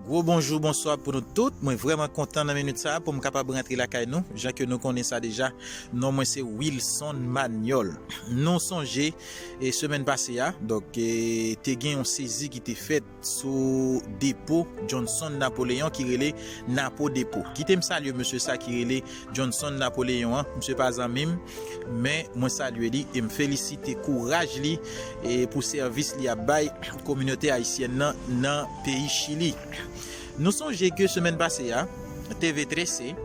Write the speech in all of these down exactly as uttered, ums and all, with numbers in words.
Gwo bonjou, bonswa pou nou tout. Mwen vrèman kontan nan minit sa a pou m kapab rantre lakay nou. Jan ke nou konnen sa deja, non mwen se Wilson Manuel. Nou sonje, e, semèn pase a, donk, e, te gen yon sezi ki te fèt sou depo Johnson Napoléon ki rele Napo Depo. Kite m salye mesye sa ki rele Johnson Napoléon an. Misye pa zanmi m, men mwen salye li e m felisite kouraj li e pou sèvis li ap bay kominote ayisyèn nan nan peyi Chili. Nou sonje ke semèn pase a, T V trese,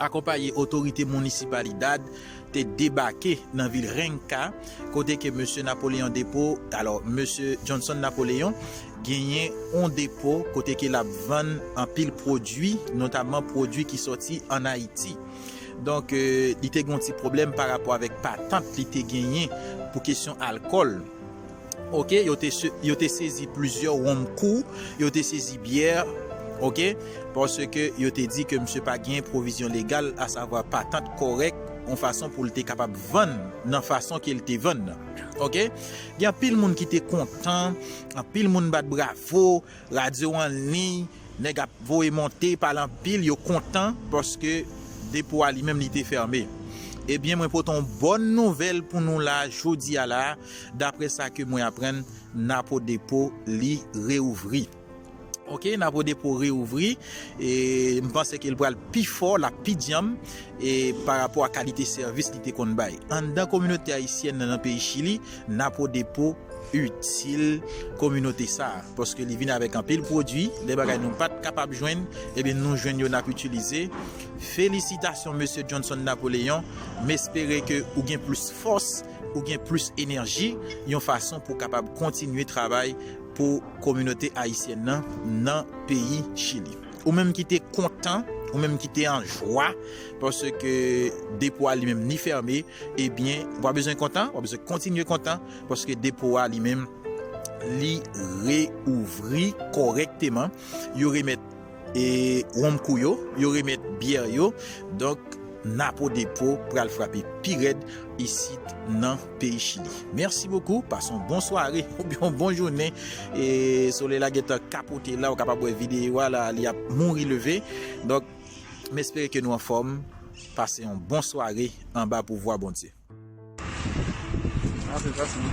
akonpaye otorite Municipalidad, te debake nan vil Renca, kote ke mesye Napoléon Depo, alò, mesye Johnson Napoléon, genyen yon depo kote ke l ap vann anpil pwodui, notamman pwodui ki sòti ann Ayiti. Donk, e, li te gen yon ti pwoblèm pa rapò avèk patant li te genyen pou kesyon alkòl. Oke, yo te se-, yo te sezi plizyè wonm kou, yo te sezi byè, oke, paske yo te di ke misye pa gen pwovizyon legal, asavwa patant kòrèk, yon fason pou l te kapab vann nan fason ke l te vann nan. Oke? Gen anpil moun ki te kontan, anpil moun bat bravo, radyo an liy, nèg ap voye monte, pale anpil, yo kontan, paske depo a li menm li te fèmen. Ebyen, mwen pote yon bòn nouvèl pou nou la, jodi a la, daprè sa ke mwen aprann, Napo Depo li reouvri. Oke, Napo Depo reouvri, e m panse ke l pral pi fò, l ap pi djanm, e pa rapò a kalite sèvis li te konn bay. Anndan kominote ayisyèn nan, nan peyi Chili, Napo Depo itil kominote sa a, paske li vin avèk anpil pwodui, de bagay nou pa t kapab jwenn, ebyen nou jwenn yo, n ap itilize. Felisitasyon mesye Johnson Napoléon, m espere ke ou gen plis fòs, ou gen plis enèji, yon fason pou kapab kontinye travay pou kominote ayisyèn nan nan peyi Chili. Ou menm ki te kontan, ou menm ki te an jwa, paske depo a li menm li fèmen, ebyen, w pa bezwen kontan, w pa bezwen kontinye kontan, paske depo a li menm, li reouvri kòrèkteman. Yo remèt, e, wonm kou yo, yo remèt byè yo. Donk, Napo Depo pral frape pi rèd isit nan peyi Chili. Mèsi bokou, pase yon bon sware oubyen yon bon jounen. E solèy la gentan kapote la, ou kapab wè videyo a la, li ap mouri leve. Donk, m espere ke nou anfòm. Pase yon bon sware anba pouvwa Bondye. Ah, c'est facile.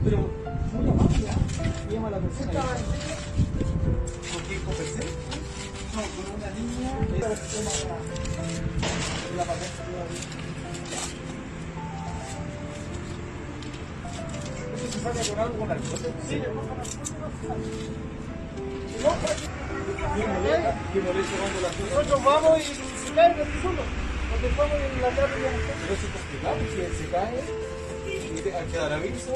Pero, muy amable, ¿eh? Muy mala persona. ¿Con quién conversé? No, con una niña. Ella se llama la, la patente. Eso se saca con algo, con alcohol. Sí. Nosotros vamos y, y, y, nos dejamos en la tarde. Pero eso es complicado, si él se cae, y te, al quedar aviso.